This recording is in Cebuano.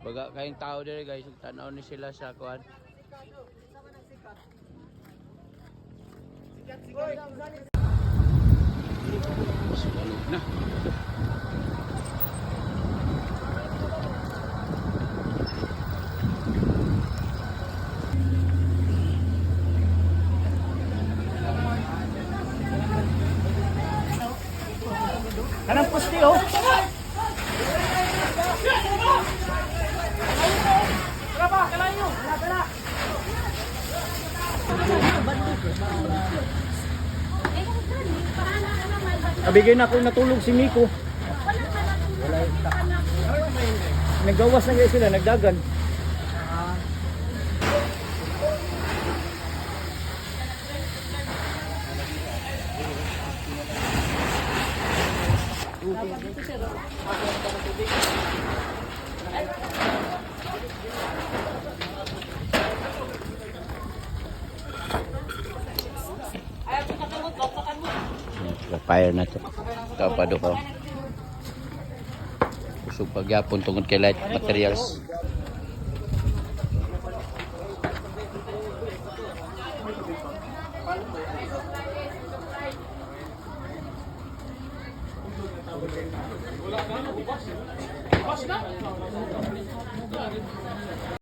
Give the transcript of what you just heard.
Baga kayong tao dire, guys, tanaw ni sila sa kuan. Swallow na. Kanang pusti oh. Kabigay na ako natulog si Miko. Nagawas na kayo sila, nagdagan. Fire na to. Kapado ko. Usog pagyapon tungod kay light materials.